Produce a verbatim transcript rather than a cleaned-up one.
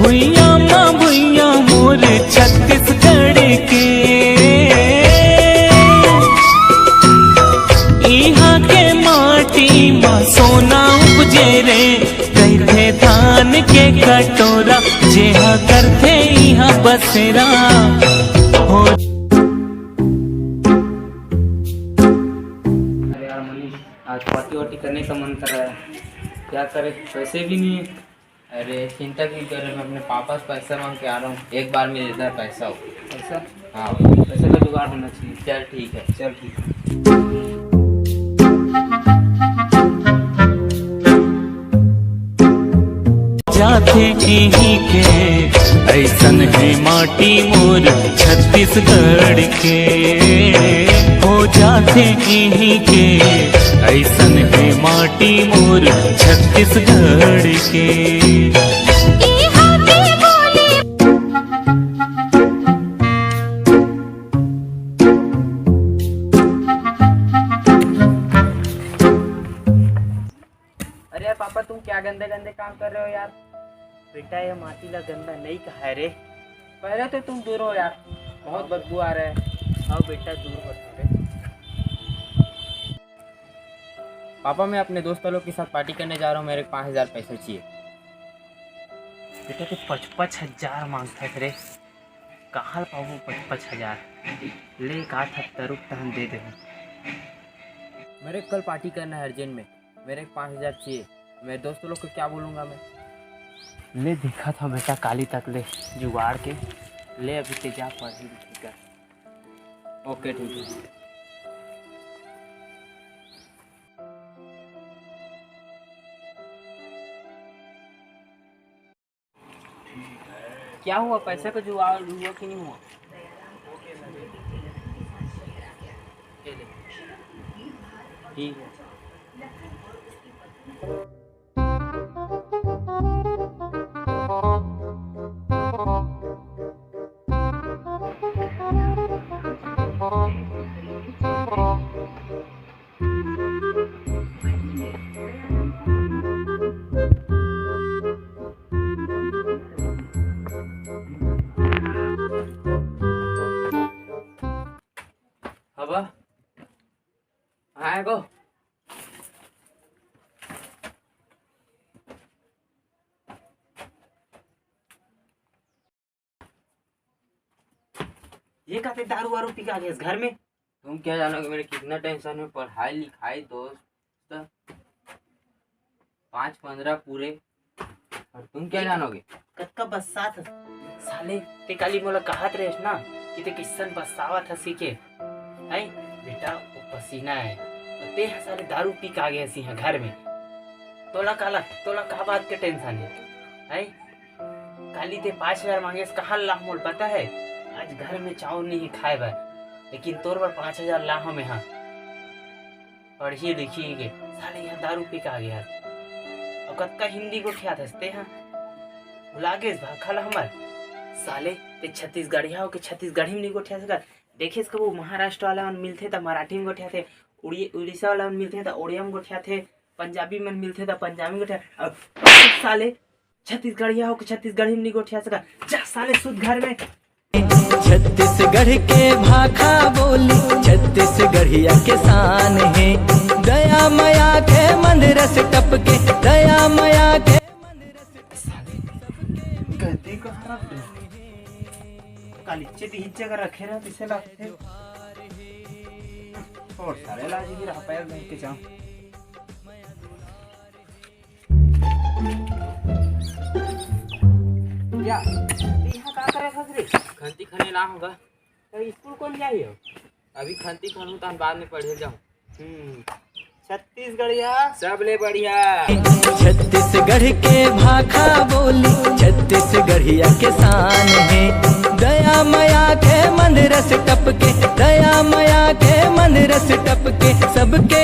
भुइयां मा भुइयां मोर छत्तीसगढ़ के, इहां के माटी मा सोना उपजे रे, कहिथे धान के कटोरा, जेहा करथे इहां बसेरा। हो अरे यार मनीष, आज पार्टी वार्टी करने का मन कर रहा है, क्या करे, पैसे भी नहीं है। अरे चिंता क्यों कर रहे हो, मैं अपने पापा से पैसा मांग के आ रहा हूँ, एक बार में दे देता है पैसा। पैसा? हाँ। पैसे का जुगाड़ होना चाहिए। चल ठीक है। चल ठीक है। जाथे इहीं के, अइसन हे माटी मोर छत्तीसगढ़ के। हो जाथे इहीं के, अइसन हे माटी मोर छत्तीसगढ़ के। अरे यार पापा, तुम क्या गंदे गंदे काम कर रहे हो यार? बेटा, ये माटी ला गंदा नहीं कहा है रे। पहले तो तुम दूर हो यार, बहुत बदबू आ रहा है। आओ बेटा, दूर हो थोड़े। पापा, मैं अपने दोस्त लोग के साथ पार्टी करने जा रहा हूँ, मेरे को पाँच हजार पैसे चाहिए। बेटा, तू पच पच हजार मांगता है रे, कहाँ पाबो पच पच हजार? ले, एक आध हफ्ता रुक, तहन दे देहूँ। मेरे को कल पार्टी करना है अर्जेंट में, मेरे को पाँच हजार चाहिए। मेरे दोस्त लोग को क्या बोलूँगा मैं? ले, देखा था बेटा, काली तक ले जुगाड़ के। ले, अभी ते जा, पढ़े लिखे कर। ओके, ठीक है। क्या हुआ, पैसा का जुगाड़ हुआ कि नहीं हुआ? ये ले। ठीक है। हवा, हाँ, एगो। ये कहते दारू वारू पी के आ गए इस घर में। तुम क्या जानोगे मेरे कितना टेंशन में पढ़ाई लिखाई दोस्त। पाँच पंद्रह पूरे, और तुम क्या जानोगे? कतका बस्सात हस साले, ते काली मोला कहत रहेस ना कि ते किसन बस्सावत हस के। हैं बेटा, वो पसीना है, ते ह साले दारू पी के आ गए हस इहाँ घर में। तोला काला, तोला का बात के टेंशन है? हैं? काली ते पाँच हजार मांगेस, कहाँ लाहूं मोला पता है? आज घर में चाउर नहीं है खाए बर, लेकिन तोर बर पाँच हजार लाहूं मैं, हाँ। पढ़ी लिखी के साले इहाँ दारू पी के आ गए हस। अउ कतका हिंदी गोठियाथस ते, हाँ? भुला गेस भाखा ला हमर। साले ते छत्तीसगढ़िया हो के छत्तीसगढ़ी में नहीं गोठिया सकत। देखेस कबो महाराष्ट्र वाला मन मिलथे त मराठी में गोठियाथे, उड़ी-, उड़ीसा वाला मन मिलथे त उड़िया में गोठियाथे, पंजाबी मन मिलथे त पंजाबी में गोठिया। अब साले छत्तीसगढ़िया हो के छत्तीसगढ़ी में नहीं गोठिया सका। जा साले सुत घर में। छत्तीसगढ़ के भाखा बोली, छत्तीसगढ़िया के शान हे। दया मया के मंदिर से टपके, दया मया के मंदिर से साले, गद्दी कहाँ रख दे? काली चेती हिज्जे कर रखे रहा, किसे लगते? और सारे लाज ही रहा, पैर धर के जाऊं। या, ते इहाँ का करे फंस रे? खंती खने ला होगा। तो स्कूल कौन जाही हो? अभी खंती खनू तान बाद में पढ़े जाऊं। हम्म, छत्तीसगढ़िया। सब ले बढ़िया। छत्तीसगढ़ के भाखा बोली, छत्तीसगढ़िया के शान हे। दया मया के मंदिर से टपके, दया मया के मंदिर से टपके, सबके